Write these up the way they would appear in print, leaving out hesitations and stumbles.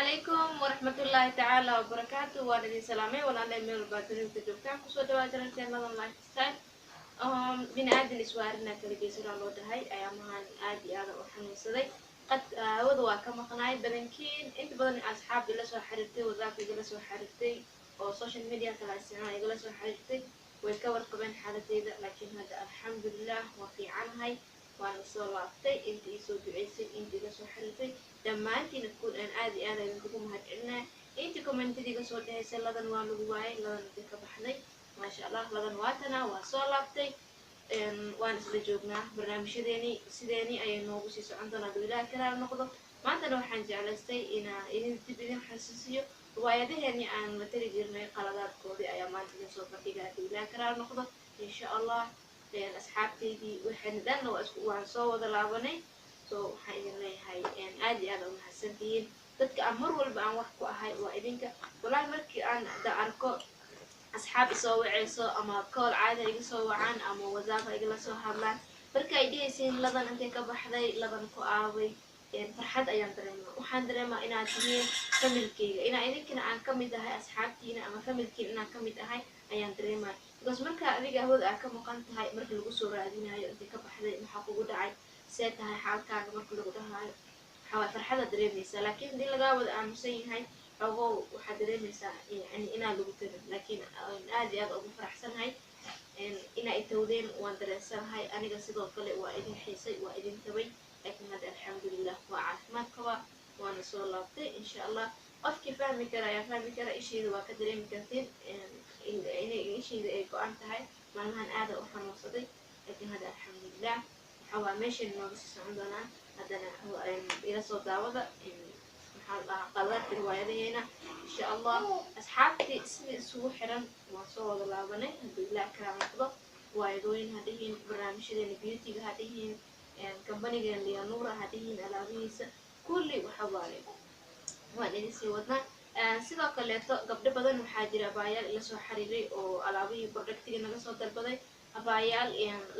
Calaykum waraxmatullaahi tacaala wabarakaatu. Waan idin salaamay, walaalay, meel walbaa dunida joogtaan. Kusoo dhawaad channelkeena Lifestyle. Bini aadan iswaarina kala geysanaa loo dhahay. Ayaamahan aad iyo aada u xanuunsaday, qad hawada waa ka maqnaay. Badankiin, inta badan asxaab ila soo xiriirtay, WhatsApp igala soo xiriirtay oo social media kala isticmaal igala soo xiriirtay, way ka warqabeen xaaladeyda. Laakiin hadda alxamdulilah, waa fiicanahay, waana soo laabtay. Inta iisoo duceysay, inta iga soo xiriirtay, dhammaantiina kun aan aad iyo aad idinkugu mahadcelinaya. Intii commentadii iga soo dhahaysay "Ladan waa lagu waayay, Ladan intay ka baxday?" Maasha Allah, Ladan waatana, waa soo laabtay, waan isla joognaa. Barnaamijyadeeni sideeni ayay noogu sii socon doonaa hadduu Ilaah karaal noqdo. Maantana waxaan jeclaystay inaan idin dib idin xasuusiyo riwaayadaheeni aan matali jirnay, qaladaadkoodii ayaa maanta idin soo bandhiga hadduu Ilaah karaal noqdo, insha Allah. Asxaabteydii waxayna dhanna waa isku waan soo wada laabanay. So waxaan idin leeyahay aad iyo aad u mahadsantihiin. Dadka aan mar walba aan wax ku ahay waa idinka. Walahi, markii aan da arko asxaab isoo waceyso ama call caadi iga soo wacaan ama WhatsApp igala soo hadlaan, marka ay dhehaysiin "Ladan intay ka baxday? Ladan ku aaway?" farxad ayaan dareemaa. Waxaan dareemaa inaad tihiin familkeyga, inaa idinkana aan kamid ahay asxaabtiina ama familkiina inaan kamid ahay ayaan dareemaya, because marka adiga hawada aad ka maqan tahay, marka lagu soo raadinayo "Intay ka baxday? Maxaa kugu dhacay? See tahay xaalkaaga?" marka lagu dhahaayo, waxaa waay farxadaad dareemaysaa. Laakiin haddii lagaa wada aamusan yahay, xogow waxaad dareemaysaa yani inaan lagu tarin. Laakiin aad iyo aad ugu faraxsanahay inaa itawdeen, waan dareensanahay. Aniga sidoo kale waa idin xiisay, waa idin tabay. Laakiin hadda alxamdulilah, waa caafimaad qaba, waana soo laabtay, insha Allah. Qofkii fahmi kara ayaa fahmi kara, isheyda waa ka dareemi kartiin inay isheyda ay go-an tahay. Maalmahan aada u xanuunsaday, laakiin hadda alxamdulilah, waxaa waa meeshan nooga sii socon doonaa. Haddana ila soo daawada, maxaa la dhahaa, qaladaadka riwaayadaheena, insha Allah. Asxaabtii sidii isugu xiran waan soo wada laabanay hadduu Ilaah karaa noqdo. Riwaayadooyin ha dhihin, barnaamijyadeena beautyga ha dhihin, kambanigeena Lianuura ha dhihin, alaabihiisa kulli waxa waaye waan idin sii wadnaa. Sidoo kaleeto gabdho badan waxaa jira, abaayaal ila soo xiriiray oo alaabihii productiga naga soo dalbaday. Abaayaal,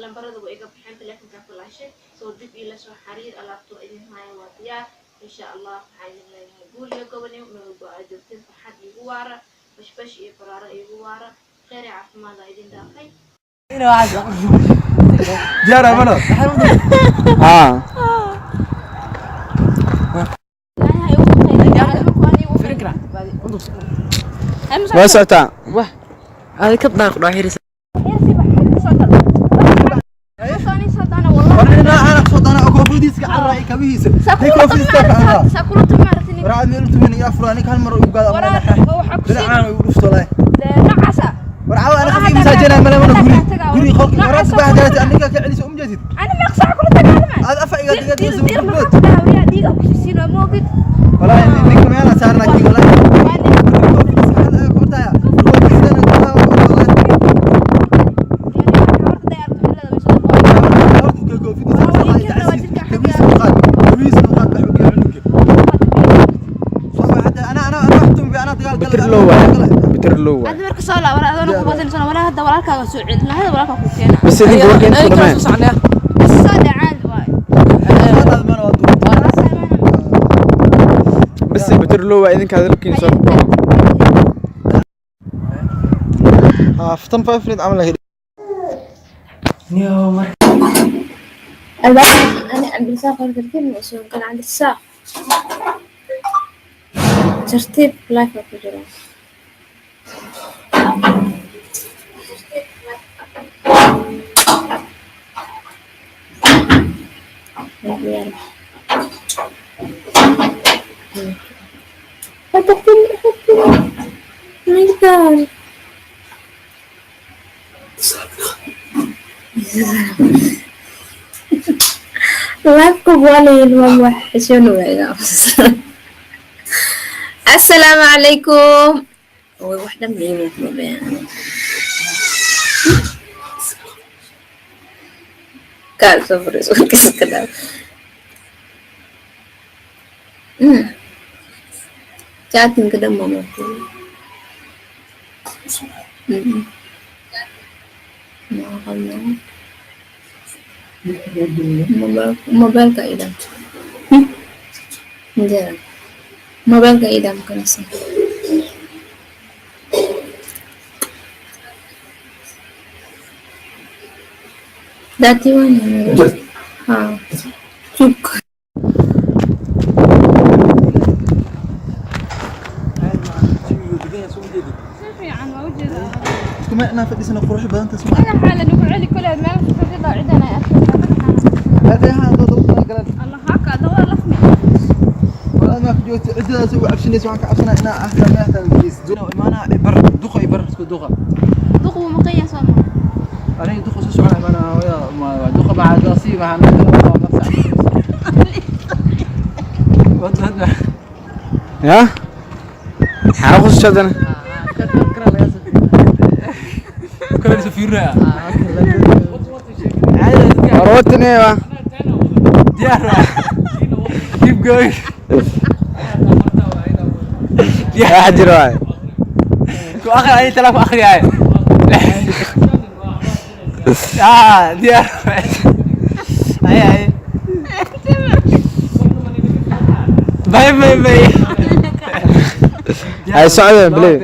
lambarada waa iga baxeen, telefonka falaashay, soo dib ila soo xiriir. Alaabta waa idin haya, waa diyaar, insha Allah. Waxaa idin leeyahay guul iyo gobonimo meel walba aad joogteen. Farxad iigu waara, bashbash iyo baraaro iigu waara, kheyr iyo caafimaad aa idin dhaafay. Diyaar amano. Haa. Waa socotaa. Wah, هذا كبدان قدوع حيرس. Ana soo dana koofidiiska carraa kabihiisa. Hey, koofidiiska carraa. Raad meel tumin iyo afro aniga hal mar ugu gaado ama dhinacaan ugu dhufto leh. War caawa ana qofkii masaajina male mana guri. Guri qolki waraad subax jarat aniga ka celiso um jeedid. Aad afa iga diga diga. Walahi ninka meel saarna kii walahi. Koofidiiska carraa kortaya. Koofidiiska carraa walahi. Horta koofidiiska carraa kabihiisa qaad. Kabihiisa qaad wax ugu cunuga. Soo hadda ana wax tumbi ana dagaal. Bitir loo waay. Bitir loo waay. Adi marka soo laabana adoona ku badan walaa hadda walaalkaaga soo celin lahada walaalkaa ku keena. Bas idinka warka inta ku dhameen. Soo dhacaan waay. Bas bitir loo waay, idinka hadalkiina soo koobo. Aftan 5 minutes camal laga. نيو مرة. أنا عبد الرزاق ترتيب مسؤول كان عبد الرزاق ترتيب لايف ku jira. ما يقدر. Live-ku waa wax xishoon waayna. Assalaamu calaykum. Wax dhan miimuu kulmeen. Kaal soo fariiso warkiisa ka dhaaf. Chatting-ka dhan ma maqlo. Ma aqalno. Mobile-ka idan. Jira. Mobilka ii dhaam karaysa. 31. Haa. Chuk. Si fiican waa ujeedaa. Isku meel inaan fadhiisano qurux badan taas ma. Dhagaxa la nagu celi kule meel fadhida cidan ay arkaysaa madaxana. Adeehan dad ugu talagalan. Allah haka dawaa lafmi. Walaal ma ku joogto ciddadaas ugu cabsinaysa, waxaan ka cabsanaa inaa ahta meehtan gees. Imaanaa ibar duqa, ibar isku duqa. Duq wuu maqan yahay soo ma? Aniga duqa soo socona imaanaa hooyada ma duqa maca daasi maca naga waa nafsa. Wad wad. Ya maxaa ku socdana? Kala soo fiirinaya. Warwatane wa. Diyaar waa. Keep going. Wax jiro waay. Ku akhri ay tala ku akhri ay. Ah, diyaar. Ay ay. Bye bye bye. Hay socdeen bilay.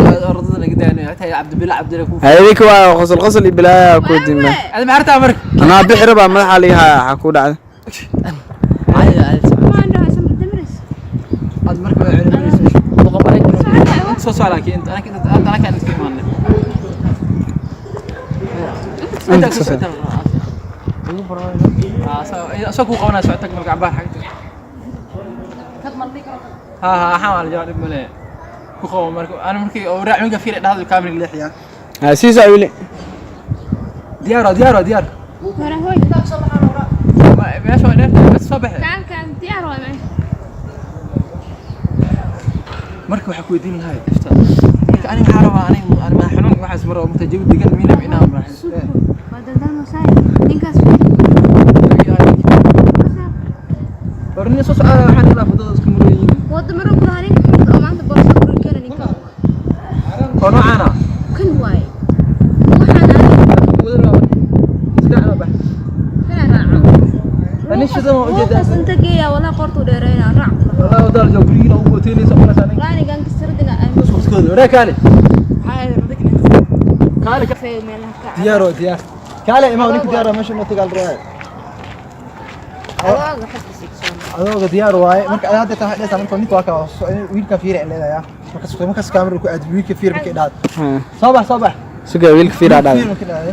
Ardada laga daanayo hataa Cabdibila Cabdila ku. Hay idinka waa qosol qosol iyo bilaaya ku dima. Ada ma arta marka. Anaa bixi rabaa madaxa liiga haya, waxaa ku dhacda. Caadi caadi. Ma indhaha samir damiris. Ad marka waa cilmiisa. Boqol maraykan. Inta soo socda laakiin inta anaka inta anaka inta imaanay. Inta soo socda. Ah, soo ku qabanaa socota marka cabaar xagta. Ha ha, waxaan waa la jawaab dhib male. Ku qabo marka ana markii oo raac minka fiir dhahdo kaamil leexiya. Hay sii soco wili. Diyaar diyaar diyaar. Hore hooy. Meesha waa dheer bas soo baxay. Kaan kaan diyaar waa meesha. Marka waxaa ku weydiin lahaa ifta. Marka aniga waxaa rabaa aniga aniga madax xanuun waxaas mar oo marka jawi degan miina inaan raaxaysto. Waa daldal masaay. Ninkaas Warni soo socda waxaan ilaa fadada isku murayiin. wada maro ku lahaa ninka xunta oo maanta boorso guri keena ninka. Oo noocaana. Kan waaye. Waxaan aniga Iska caba bax. kana raaco. Ani shidan waa ujeedaa. Wuuqaas inta geeya walaa qoortuu dheereynaa raac ku lahaa. Wallahi wadaal joog gurigiina ugu hoteelaysa oo aniga. Laanigan kasardina ay Isku iskooda. Waraa kaale. Kaale ka kafee meelaha ka diyaar oo diyaar. Kaale imaa ninka diyaar meesha ma tagaal raay. Adooga xaggiisa iga soo mar. Adooga diyaar waaye. Marka aad hadda tahay dhaysa marka ninka waa ka wiilka fiir in leedahay. Marka soo marka kaamera ku aad wiilka fiir markay dhaad. Soo bax soo bax. Suga wiilka fiiraa Fiir dhacda. markay dhaad.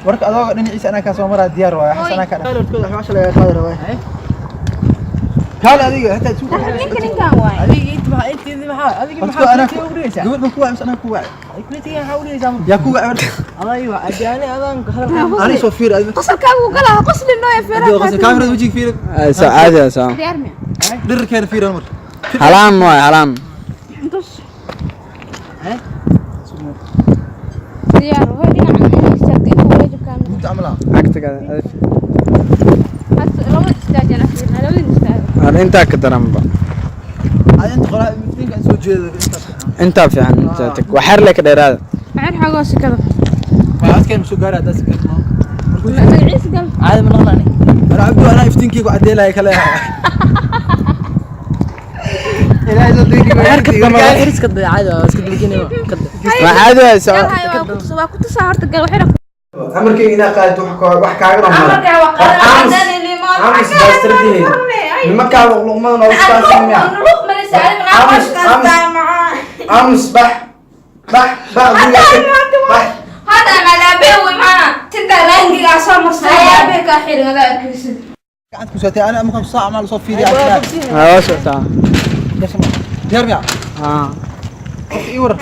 Warka adooga dhinaciisa anaa ka soo maraa diyaar waaye. Xasan anaa ka dhaad. Hortooda wax laga qaadi rabaa. Kaale adiga hataa suuq. Ninka ninkan waaye. Adiga inta maxaa inta maxaa adiga Horta maxaa anaa inta u dhigaysaa? gabadh ma ku wacay mise anaa ku wacay? Kulitiga maxaa u dhigaysaa? Yaa ku wacay horta? Adaa waa ajaani adaan hadalka. Ani soo fiir adiga. Qosolkaagu wuu galaa qosli nooya Adiga feeraha. qosol kaamirada wajiga fiir. Hay soo caadi ah soo. Diyaar miya? Dhirkeena fiir mar. Halaan waay halaan. Intus. Diyaar hooy dhinacan inay istaagto intuu wareeji kaamira. Inta amala. Cagta kada. Hadda labada istaajana fiirna labada istaago. Ar intaa ka daranba. Adi inta qoraa midinka soo jeedo inta. Intaa fiican intaa tag. Waxyar le ka dheeraada. Maxay xagoo sikada? Waa codkeen soo gaaraa daas ka. Magaciisa gal. Caadi ma noqon ani. Ana Cabdu anaa iftiinkeygu cadeelaya kale. Ilaahay soo deegi Marka xiriska caadi waa iska dulkinaya kada. Waa caadi waay soo. Gal hay waa ku tusaa horta gal waxay Amarkayga inaa qaadato wax kaaga Amarkaa waa qaadan Aamus baastardiin. Nimankaa luqluqmada noogu saarsan miya? Aamus aamus aamus bax bax bax guriga bax. Gacanta ku soo ana markaan saac maal soo fiiriyaa. Haa waa socotaa. Diyaar miya? Haa. Ii waran.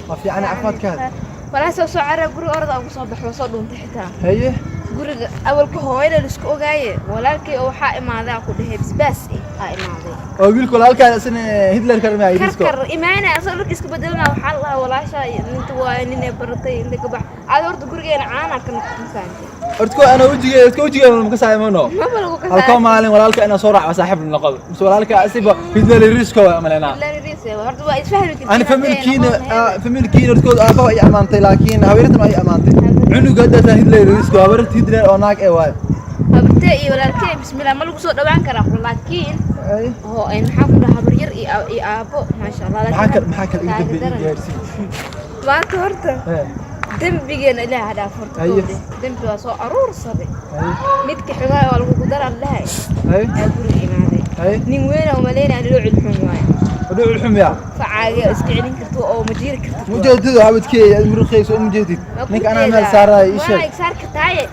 Ma fiican caafimaadkaada. Walaa soo soo cara guri orda ugu soo baxo soo dhuuntay xitaa. Haye. Guriga awalka hooyada la isku ogaaye walaalkay oo waxaa imaadaa ku dhahay bisbaas aa imaaday. Oo wiilka walaalkaada isna Hitler ka miya Ingiriiska. Karkar imaana asoo dharka iska bedelana waxaa la lahaa walaasha ninta waa ninay baratay inta ka bax. Aad horta gurigeena caana ka noqon fahamtay. Horta ko ana wajiga horta wajiga ma ka saayimano. Maba lagu Halkoo kasaa. maalin walaalka inaa soo raaco saaxiib noqdo. Mise walaalka asiba Hitler Ingiriiska waa malena. Horta waa isfahmi kartiin. Ani familkiina familkiina hortood aabbaha ay amaantay laakiin haweentan ay amaantay. Cunuga hadda taa Hitler Ingiriiska waa barat Hitler oo naag ee waay. Habartee iyo walaalkee bismillah ma lagu soo dhawaan karaa, laakiin Ay. oo ay maxaa ku dhahaa, habar yar iyo iyo aabbo, maasha Allah. Maxaa kale iga dambeeyay gaarsiin? Maanta horta dembigeena Ilaaha dhaaf horta. Haye. Kowde dembi waa soo aruursaday, midka xumaa waa lagugu daran lahay aa guriga imaaday. Nin weyn oo maleynaya loo cilxun waayo. Waduu xum yaa. Facaaga iska celin karto oo ma jiiri karto. Mujeedadu habadkeey aad muruqayso uma jeedid. Ninka anaa meel saaraya ii sheeg. Waa saar kartaaye.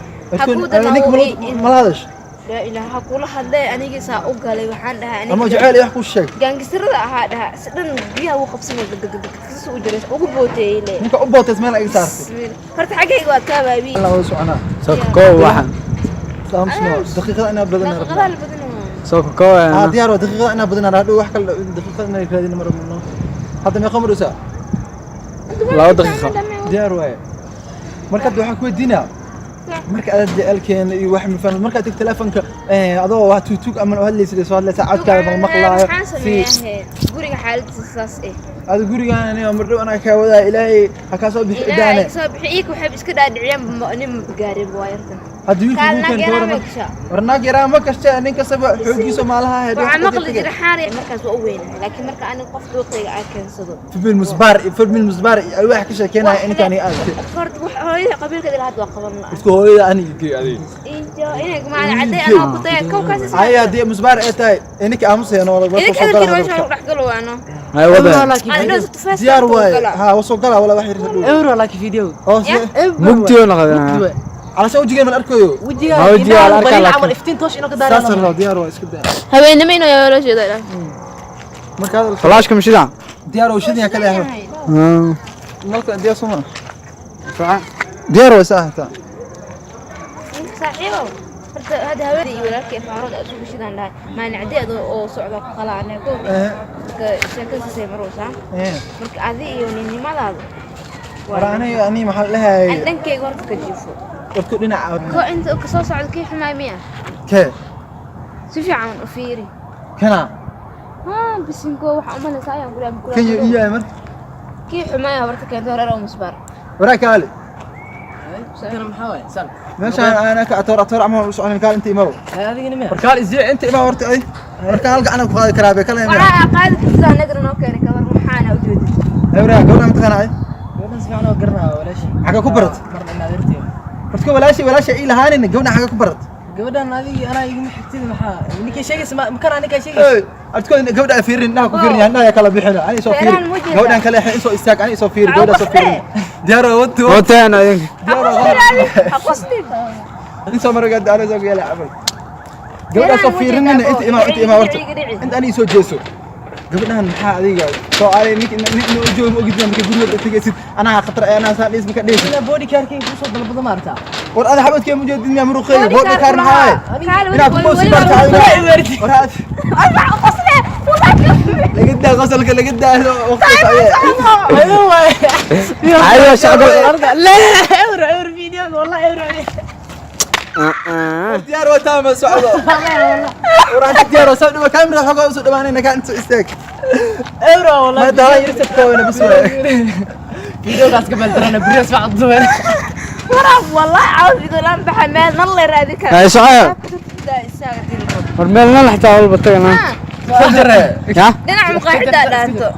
Ninka mala hadash. Laa ilaaha, ha kula hadlay. Anigii saa u galay, waxaan dhahaa Ama aniga jecel iyo wax ku sheeg. Gaangistarada ahaa dhahaa si dhan biyaha uu qabsanay, dagdagdagdagsis u jiray, ugu booteeyey le. Ninka u bootays meel ay saartay. Horta xaggayga waad kaa baabiye. Allah wada soconaa. Soo koob waxan. Saamsno daqiiqada inaa badan daqiiqadaha la badan. Soo koob. Ah, diyaar waa, daqiiqada inaa badan hadhow wax kale daqiiqada inaa raadin mar rabno. Hadda meeqa maraysaa? 2 daqiiqo. Diyaar waaye. Marka hadda waxaan ku weydiinaa, marka aad jecelkeena iyo wax mafahmi, markaad tag telefonka adoo wax tuugtuug ama u hadlaysid, soo hadlaysa, codkaaga ma maqlaayo. Maxaan si sameeyaa? Guriga xaaladiisa saas eh. Ada gurigaan aniga mar dhow anaa kaa wadaa, Ilaahay ha kaa soo bixi. Ilaahay Idaane soo bixi. Iyaga waxay iska dhaadhiciyaan nin ma gaarin waayartan. Hadda wiilka Kaal ugu naag keen yaraa ka ma gashaa? War naag yaraa ma gasha, nin kastaba xooggiisa maalaha heed. Waxaa maqli jira xaari markaas waa u weynahay, laakiin marka aniga qof duuqayga aan keensado. Fimil musbaar, fimil musbaar iyo alwaax ka sheekeynaya intaan aad. Horta wax hooyada qabiilkeeda ilaa hadda waa qaban lahaa. Isku hooyada aniga geey adiga. Injo inay macna cadday anaa ku daya kowkaas is. Ay, haddii musbaar ay tahay ininka aamusayno wala Idinka hadalkiina meesha ku dhex galo waano. Hay wada. Diyaar waaye, ha wasoo galaa wala wax yar dhow. Euro laakiin video. Oo si Mugdi oo noqday. Calashaan wejigeen ma arkayo. Wejiga. Ma wejiga la arkaa laakiin. Camal iftiin toosh inuu ka Saas daaran. la diyaar waa, iska daa. Haweenimo inuu loo jeedo ilaa. Marka hadalka Falaashka mashida. Diyaar oo shidin kale ah. Nalka diyaar soo ma Fiican. Diyaar waa saa hataa. Ninka saaxiibow horta hadda haweeney iyo walaalkay faarood aad isugu shidaan dhahay maalin caddi adoo oo socda ku qalaanay ko. Marka sheekadiisay maraysaa. Marka adi iyo ninnimadaada. War aniga ani maxaa la dhahay? Aan dhankayga horta ka jiifo. Warku dhinaca. Ko inta ka soo socda kii xumaay miya? Kee? Si fiican u fiiri. Kana? Haa, bisinko waxa u malaysaa ayaan guriga ku. Kan iyo mar. Kii xumaay horta keento reer oo musbaar. Waraa kaali. Kana maxaa waay san? Meeshaan ana ka atoor atoor ama u socon kaal inta imaw. Adigana miya? War kaal isii inta imaw horta ay. Marka hal gacan ku qaadi karaa bay kale miya? Waxaa qaadi kartaa anagana noo keenay kabar waxaana u jeedin. Ay, waraa gabadha ma taqaanaa ay? Gabadhan si fiican oo garanaa walaashii. Xagga ku barat? Marna inaad adeertay. Horta walaashay ii lahaanin, gabadha xagga ku barat? Gabadhan adigi anaa iguma xigtid, maxaa ninkay sheegaysa ma kana ninkay sheegaysa? Ey, adkoon gabadha ay fiirin, indhaha ku fiirin, indhaha kala bixin, ani soo fiirin. Feeraan ma jeedaa. Gabadhan kale soo istaag, ani soo fiiri, gabadha soo fiirin. Diyaar waa wati. Wateen idinka. Diyaar waa. Ha qostin. In soo marga diyaar soo geela camal. Gabadha soo fiirinina, inta imaa, inta imaa horta. Inta ani soo jeeso. Gabadhan maxaa adiga soo aalay nin nin u joogo ma ogid marka guriga tagaysid anaa khatar ay anaa saan dhis marka dhis. Ina body care-kayga kusoo dalbado maarta. War ada xabadkee ma jeedid miyaa muruqeyga body care maxaa Kaal inaad ku boosi barta adiga. War aad laga daa qosolka, laga daa waqti socde. Ayo waay. Ayo shaqo. La euro euro video wallahi euro. Diyaar waa taama socdo. War aan diyaar waa soo dhawa kaamira xogaa usoo dhawaanayna ka inta istaag. Euro wallahi. Ma daa yirta koona bas waay. Videogaas ka baldarana beriyaas baa codsameen. Waraab wallahi caawd idolaan baxa meel nan la raadi kara. Hay socoyo. Isaga War meelna la xitaa walba tagana. Soo jaree. Ya? Dhinaca muqaaxida dhaanto.